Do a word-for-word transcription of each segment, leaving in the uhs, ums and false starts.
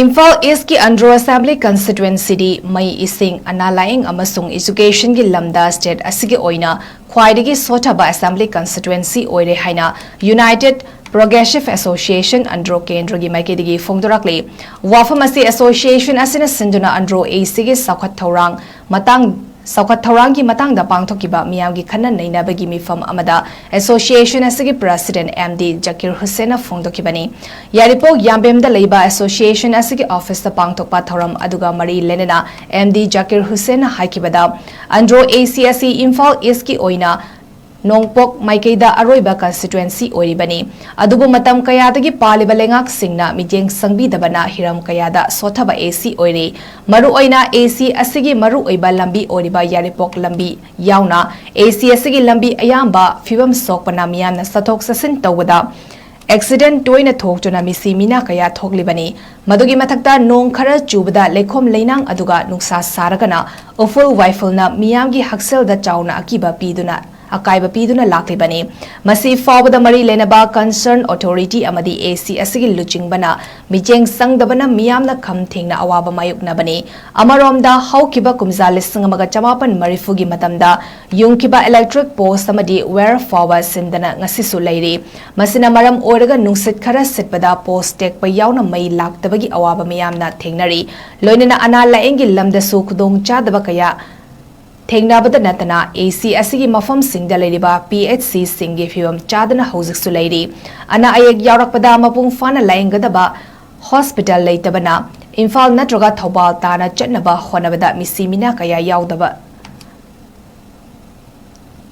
ꯏꯝꯐꯥꯜ ꯏꯁꯀꯤ ꯑꯟꯗ꯭ꯔꯣ ꯑꯦꯁꯦꯝꯕ꯭ꯂꯤ ꯀꯟꯁꯇꯤꯇ꯭ꯋꯦꯟꯁꯤꯗꯤ ꯃꯩ, ꯏꯁꯤꯡ, ꯑꯅꯥ ꯂꯥꯌꯦꯡ ꯑꯃꯁꯨꯡ ꯏꯖꯨꯀꯦꯁꯟꯒꯤ ꯂꯝꯗ ꯁ꯭ꯇꯦꯠ ꯑꯁꯤꯒꯤ ꯑꯣꯏꯅ ꯈ꯭ꯋꯥꯏꯗꯒꯤ ꯁꯣꯠꯊꯕ ꯑꯦꯁꯦꯝꯕ꯭ꯂꯤ ꯀꯟꯁꯇꯤꯇ꯭ꯋꯦꯟꯁꯤ ꯑꯣꯏꯔꯦ ꯍꯥꯏꯅ ꯌꯨꯅꯥꯏꯇꯦꯗ ꯄ꯭ꯔꯣꯒ꯭ꯔꯦꯁꯤꯚ ꯑꯦꯁꯣꯁꯤꯌꯦꯁꯟ ꯑꯟꯗ꯭ꯔꯣ ꯀꯦꯟꯗ꯭ꯔꯒꯤ ꯃꯥꯏꯀꯩꯗꯒꯤ ꯐꯣꯡꯗꯣꯔꯛꯂꯤ꯫ ꯋꯥꯐꯝ ꯑꯁꯤ ꯑꯦꯁꯣꯁꯤꯌꯦꯁꯟ ꯑꯁꯤꯅ ꯁꯤꯟꯗꯨꯅ ꯑꯟꯗ꯭ꯔꯣ ꯑꯦꯁꯤꯒꯤ ꯆꯥꯎꯈꯠ ꯊꯧꯔꯥꯡ ꯃꯇꯥꯡ ꯆꯥꯎꯈꯠ ꯊꯧꯔꯥꯡꯒꯤ ꯃꯇꯥꯡꯗ ꯄꯥꯡꯊꯣꯛꯈꯤꯕ ꯃꯤꯌꯥꯝꯒꯤ ꯈꯟꯅ ꯅꯩꯅꯕꯒꯤ ꯃꯤꯐꯝ ꯑꯃꯗ ꯑꯦꯁꯣꯁꯤꯌꯦꯁꯟ ꯑꯁꯤꯒꯤ ꯄ꯭ꯔꯁꯤꯗꯦꯟꯠ ꯑꯦꯝ ꯗꯤ ꯖꯀꯤꯔ ꯍꯨꯁꯦꯟꯅ ꯐꯣꯡꯗꯣꯛꯈꯤꯕꯅꯤ꯫ ꯌꯥꯏꯔꯤꯄꯣꯛ ꯌꯥꯝꯕꯦꯝꯗ ꯂꯩꯕ ꯑꯦꯁꯣꯁꯤꯌꯦꯁꯟ ꯑꯁꯤꯒꯤ ꯑꯣꯐꯤꯁꯇ ꯄꯥꯡꯊꯣꯛꯄ ꯊꯧꯔꯝ ꯑꯗꯨꯒ ꯃꯔꯤ ꯂꯩꯅꯅ ꯑꯦꯝ ꯗꯤ ꯖꯀꯤꯔ ꯍꯨꯁꯦꯟꯅ ꯍꯥꯏꯈꯤꯕꯗ, ꯑꯟꯗ꯭ꯔꯣ ꯑꯦꯁꯤ ꯑꯁꯤ ꯏꯝꯐꯥꯜ ꯏꯁꯀꯤ ꯑꯣꯏꯅ ꯅꯣꯡꯄꯣꯛ ꯃꯥꯏꯀꯩꯗ ꯑꯔꯣꯏꯕ ꯀꯟꯁꯇꯤꯇ꯭ꯋꯦꯟꯁꯤ ꯑꯣꯏꯔꯤꯕꯅꯤ꯫ ꯑꯗꯨꯕꯨ ꯃꯇꯝ ꯀꯌꯥꯗꯒꯤ ꯄꯥꯜꯂꯤꯕ ꯂꯩꯉꯥꯛꯁꯤꯡꯅ ꯃꯤꯠꯌꯦꯡ ꯆꯪꯕꯤꯗꯕꯅ ꯍꯤꯔꯝ ꯀꯌꯥꯗ ꯁꯣꯠꯊꯕ ꯑꯦꯁꯤ ꯑꯣꯏꯔꯤ꯫ ꯃꯔꯨꯑꯣꯏꯅ ꯑꯦꯁꯤ ꯑꯁꯤꯒꯤ ꯃꯔꯨꯑꯣꯏꯕ ꯂꯝꯕꯤ ꯑꯣꯏꯔꯤꯕ ꯌꯥꯏꯔꯤꯄꯣꯛ ꯂꯝꯕꯤ ꯌꯥꯎꯅ ꯑꯦꯁꯤ ꯑꯁꯤꯒꯤ ꯂꯝꯕꯤ ꯑꯌꯥꯝꯕ ꯐꯤꯕꯝ ꯁꯣꯛꯄꯅ ꯃꯤꯌꯥꯝꯅ ꯆꯠꯊꯣꯛ ꯆꯠꯁꯤꯟ ꯇꯧꯕꯗ ꯑꯦꯛꯁꯤꯗꯦꯟꯠ ꯇꯣꯏꯅ ꯊꯣꯛꯇꯨꯅ ꯃꯤꯁꯤ ꯃꯤꯅꯥ ꯀꯌꯥ ꯊꯣꯛꯂꯤꯕꯅꯤ꯫ ꯃꯗꯨꯒꯤ ꯃꯊꯛꯇ ꯅꯣꯡ ꯈꯔ ꯆꯨꯕꯗ ꯂꯩꯈꯣꯝ ꯂꯩꯅꯥꯡ ꯑꯗꯨꯒ ꯅꯨꯡꯁꯥ ꯁꯥꯔꯒꯅ ꯎꯐꯨꯜ ꯋꯥꯏꯐꯨꯜꯅ ꯃꯤꯌꯥꯝꯒꯤ ꯍꯛꯁꯦꯜꯗ ꯆꯥꯎꯅ ꯑꯀꯤꯕ ꯄꯤꯗꯨꯅ, ꯑꯀꯥꯏꯕ ꯄꯤꯗꯨꯅ ꯂꯥꯛꯂꯤꯕꯅꯤ꯫ ꯃꯁꯤ ꯐꯥꯎꯕꯗ ꯃꯔꯤ ꯂꯩꯅꯕ ꯀꯟꯁꯔꯟ ꯑꯣꯊꯣꯔꯤꯇꯤ ꯑꯃꯗꯤ ꯑꯦꯁꯤ ꯑꯁꯤꯒꯤ ꯂꯨꯆꯤꯡꯕꯅ ꯃꯤꯠꯌꯦꯡ ꯆꯪꯗꯕꯅ ꯃꯤꯌꯥꯝꯅ ꯈꯝ ꯊꯦꯡꯅ ꯑꯋꯥꯕ ꯃꯥꯌꯣꯛꯅꯕꯅꯤ꯫ ꯑꯃꯔꯣꯝꯗ ꯍꯧꯈꯤꯕ ꯀꯨꯝꯖꯥ ꯂꯤꯁꯤꯡ ꯑꯃꯒ ꯆꯃꯥꯄꯟ ꯃꯔꯤꯐꯨꯒꯤ ꯃꯇꯝꯗ ꯌꯨꯡꯈꯤꯕ ꯏꯂꯦꯛꯇ꯭ꯔꯤꯛ ꯄꯣꯁ ꯑꯃꯗꯤ ꯋꯥꯌꯔ ꯐꯥꯎꯕ ꯁꯤꯟꯗꯅ ꯉꯁꯤꯁꯨ ꯂꯩꯔꯤ꯫ ꯃꯁꯤꯅ ꯃꯔꯝ ꯑꯣꯏꯔꯒ ꯅꯨꯡꯁꯤꯠ ꯈꯔ ꯁꯤꯠꯄꯗ ꯄꯣꯁ ꯇꯦꯛꯄ ꯌꯥꯎꯅ ꯃꯩ ꯂꯥꯛꯇꯕꯒꯤ ꯑꯋꯥꯕ ꯃꯤꯌꯥꯝꯅ ꯊꯦꯡꯅꯔꯤ꯫ ꯂꯣꯏꯅꯅ ꯑꯅꯥ ꯂꯥꯌꯦꯡꯒꯤ ꯂꯝꯗꯁꯨ ꯈꯨꯗꯣꯡ ꯆꯥꯗꯕ ꯀꯌꯥ ꯊꯦꯡꯅꯕꯗ ꯅꯠꯇꯅ ꯑꯦꯁꯤ ꯑꯁꯤꯒꯤ ꯃꯐꯝꯁꯤꯡꯗ ꯂꯩꯔꯤꯕ ꯄꯤ ꯑꯩꯆ ꯁꯤꯁꯤꯡꯒꯤ ꯐꯤꯕꯝ ꯆꯥꯗꯅ ꯍꯧꯖꯤꯛꯁꯨ ꯂꯩꯔꯤ꯫ ꯑꯅꯥ ꯑꯌꯦꯛ ꯌꯥꯎꯔꯛꯄꯗ ꯃꯄꯨꯡ ꯐꯥꯅ ꯂꯥꯌꯦꯡꯒꯗꯕ ꯍꯣꯁꯄꯤꯇꯥꯜ ꯂꯩꯇꯕꯅ ꯏꯝꯐꯥꯜ ꯅꯠꯇ꯭ꯔꯒ ꯊꯧꯕꯥꯜ ꯇꯥꯟꯅ ꯆꯠꯅꯕ ꯍꯣꯠꯅꯕꯗ ꯃꯤꯁꯤ ꯃꯤꯅꯥ ꯀꯌꯥ ꯌꯥꯎꯗꯕ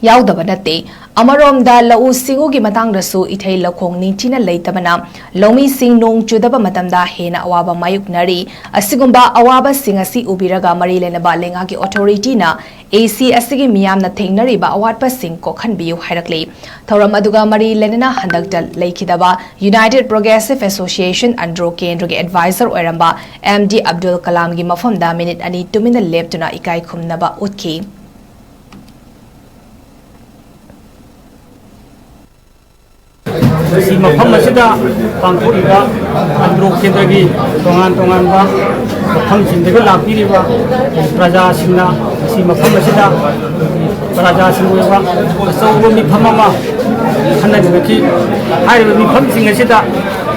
ꯌꯥꯎꯗꯕ ꯅꯠꯇꯦ꯫ ꯑꯃꯔꯣꯝꯗ ꯂꯧꯎ ꯁꯤꯡꯎꯒꯤ ꯃꯇꯥꯡꯗꯁꯨ ꯏꯊꯩ ꯂꯧꯈꯣꯡ ꯅꯤꯡꯊꯤꯅ ꯂꯩꯇꯕꯅ ꯂꯧꯃꯤꯁꯤꯡ ꯅꯣꯡ ꯆꯨꯗꯕ ꯃꯇꯝꯗ ꯍꯦꯟꯅ ꯑꯋꯥꯕ ꯃꯥꯌꯣꯛꯅꯔꯤ꯫ ꯑꯁꯤꯒꯨꯝꯕ ꯑꯋꯥꯕꯁꯤꯡ ꯑꯁꯤ ꯎꯕꯤꯔꯒ ꯃꯔꯤ ꯂꯩꯅꯕ ꯂꯩꯉꯥꯛꯀꯤ ꯑꯣꯊꯣꯔꯤꯇꯤꯅ ꯑꯦꯁꯤ ꯑꯁꯤꯒꯤ ꯃꯤꯌꯥꯝꯅ ꯊꯦꯡꯅꯔꯤꯕ ꯑꯋꯥꯠꯄꯁꯤꯡ ꯀꯣꯛꯍꯟꯕꯤꯌꯨ ꯍꯥꯏꯔꯛꯂꯤ꯫ ꯊꯧꯔꯝ ꯑꯗꯨꯒ ꯃꯔꯤ ꯂꯩꯅꯅ ꯍꯟꯗꯛꯇ ꯂꯩꯈꯤꯗꯕ ꯌꯨꯅꯥꯏꯇꯦꯗ ꯄ꯭ꯔꯣꯒ꯭ꯔꯦꯁꯤꯚ ꯑꯦꯁꯣꯁꯤꯌꯦꯁꯟ ꯑꯟꯗ꯭ꯔꯣ ꯀꯦꯟꯗ꯭ꯔꯒꯤ ꯑꯦꯗꯚꯥꯏꯖꯔ ꯑꯣꯏꯔꯝꯕ ꯑꯦꯝ ꯗꯤ ꯑꯕꯗꯨꯜ ꯀꯂꯥꯝꯒꯤ ꯃꯐꯝꯗ ꯃꯤꯅꯤꯠ ꯑꯅꯤ ꯇꯨꯃꯤꯟꯅ ꯂꯦꯞꯇꯨꯅ ꯏꯀꯥꯏ ꯈꯨꯝꯅꯕ ꯎꯠꯈꯤ꯫ ꯉꯁꯤ ꯃꯐꯝ ꯑꯁꯤꯗ ꯄꯥꯡꯊꯣꯛꯂꯤꯕ ꯑꯟꯗ꯭ꯔꯣ ꯀꯦꯟꯗ꯭ꯔꯒꯤ ꯇꯣꯉꯥꯟ ꯇꯣꯉꯥꯟꯕ ꯃꯐꯝꯁꯤꯡꯗꯒꯤ ꯂꯥꯛꯄꯤꯔꯤꯕ ꯄ꯭ꯔꯖꯥꯁꯤꯡꯅ ꯉꯁꯤ ꯃꯐꯝ ꯑꯁꯤꯗ ꯄ꯭ꯔꯖꯥꯁꯤꯡꯒꯤ ꯑꯣꯏꯕ ꯑꯆꯧꯕ ꯃꯤꯐꯝ ꯑꯃ ꯈꯟꯅꯗꯨꯅꯈꯤ꯫ ꯍꯥꯏꯔꯤꯕ ꯃꯤꯐꯝꯁꯤꯡ ꯑꯁꯤꯗ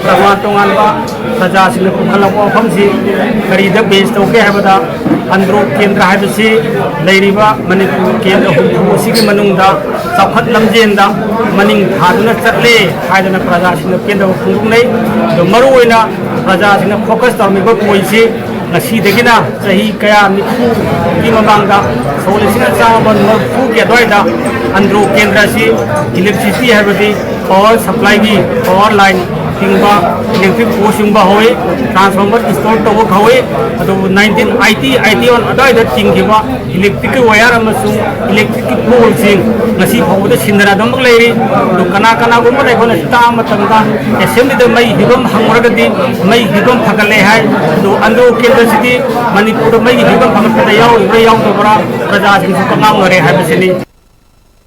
ꯇꯣꯉꯥꯟ ꯇꯣꯉꯥꯟꯕ ꯄ꯭ꯔꯖꯥꯁꯤꯡꯅ ꯄꯨꯈꯠꯂꯛꯄ ꯋꯥꯐꯝꯁꯤ ꯀꯔꯤꯗ ꯕꯦꯖ ꯇꯧꯒꯦ ꯍꯥꯏꯕꯗ, ꯑꯟꯗ꯭ꯔꯣ ꯀꯦꯟꯗ꯭ꯔ ꯍꯥꯏꯕꯁꯤ ꯂꯩꯔꯤꯕ ꯃꯅꯤꯄꯨꯔ ꯀꯦꯟꯗ꯭ꯔ ꯍꯨꯝꯐꯨ ꯑꯁꯤꯒꯤ ꯃꯅꯨꯡꯗ ꯆꯥꯎꯈꯠ ꯂꯝꯖꯦꯟꯗ ꯃꯅꯤꯡ ꯊꯥꯗꯨꯅ ꯆꯠꯂꯦ ꯍꯥꯏꯗꯅ ꯄ꯭ꯔꯖꯥꯁꯤꯡꯅ ꯄꯦꯟꯗꯕ ꯐꯣꯡꯗꯣꯛꯅꯩ꯫ ꯑꯗꯣ ꯃꯔꯨꯑꯣꯏꯅ ꯄ꯭ꯔꯖꯥꯁꯤꯡꯅ ꯐꯣꯀꯁ ꯇꯧꯔꯝꯃꯤꯕ ꯄꯣꯏꯟꯁꯤ ꯉꯁꯤꯗꯒꯤꯅ ꯆꯍꯤ ꯀꯌꯥ ꯅꯤꯐꯨꯒꯤ ꯃꯃꯥꯡꯗ ꯁꯣꯛ ꯂꯤꯁꯤꯡ ꯑꯃ ꯆꯥꯝꯃꯥꯄꯟ ꯃꯔꯤꯐꯨꯒꯤ ꯑꯗꯨꯋꯥꯏꯗ ꯑꯟꯗ꯭ꯔꯣ ꯀꯦꯟꯗ꯭ꯔ ꯑꯁꯤ ꯏꯂꯦꯛꯇ꯭ꯔꯤꯁꯤꯇꯤ ꯍꯥꯏꯕꯗꯤ ꯄꯥꯋꯔ ꯁꯄ꯭ꯂꯥꯏꯒꯤ ꯄꯥꯋꯔ ꯂꯥꯏꯟ ꯆꯤꯡꯕ, ꯏꯂꯦꯛꯇ꯭ꯔꯤꯛ ꯄꯣꯁ ꯌꯨꯡꯕ ꯍꯧꯏ, ꯇ꯭ꯔꯥꯟꯁꯐꯣꯔꯃꯔ ꯏꯟꯁꯇꯣꯜ ꯇꯧꯕ ꯍꯧꯏ꯫ ꯑꯗꯨꯕꯨ ꯅꯥꯏꯟꯇꯤꯟ ꯑꯥꯏꯇꯤ ꯑꯥꯏꯇꯤ ꯋꯥꯟ ꯑꯗꯨꯋꯥꯏꯗ ꯆꯤꯡꯈꯤꯕ ꯏꯂꯦꯛꯇ꯭ꯔꯤꯛꯀꯤ ꯋꯥꯌꯔ ꯑꯃꯁꯨꯡ ꯏꯂꯦꯛꯇ꯭ꯔꯤꯛꯀꯤ ꯄꯣꯜꯁꯤꯡ ꯉꯁꯤ ꯐꯥꯎꯕꯗ ꯁꯤꯟꯗꯅ ꯑꯗꯨꯃꯛ ꯂꯩꯔꯤ꯫ ꯑꯗꯨ ꯀꯅꯥ ꯀꯅꯥꯒꯨꯝꯕꯅ ꯑꯩꯈꯣꯏꯅ ꯇꯥꯕ ꯃꯇꯝꯗ ꯑꯦꯁꯦꯝꯕ꯭ꯂꯤꯗ ꯃꯩ ꯐꯤꯕꯝ ꯍꯪꯉꯨꯔꯒꯗꯤ ꯃꯩ ꯐꯤꯕꯝ ꯐꯒꯠꯂꯦ ꯍꯥꯏ꯫ ꯑꯗꯨ ꯑꯟꯗ꯭ꯔꯣ ꯀꯦꯟꯗ꯭ꯔꯁꯤꯗꯤ ꯃꯅꯤꯄꯨꯔꯗ ꯃꯩꯒꯤ ꯐꯤꯕꯝ ꯐꯒꯠꯄꯗ ꯌꯥꯎꯔꯤꯕ꯭ꯔꯥ ꯌꯥꯎꯗꯕ꯭ꯔꯥ ꯄ꯭ꯔꯖꯥꯁꯤꯡꯁꯨ ꯀꯉꯥꯎꯅꯔꯦ ꯍꯥꯏꯕꯁꯤꯅꯤ꯫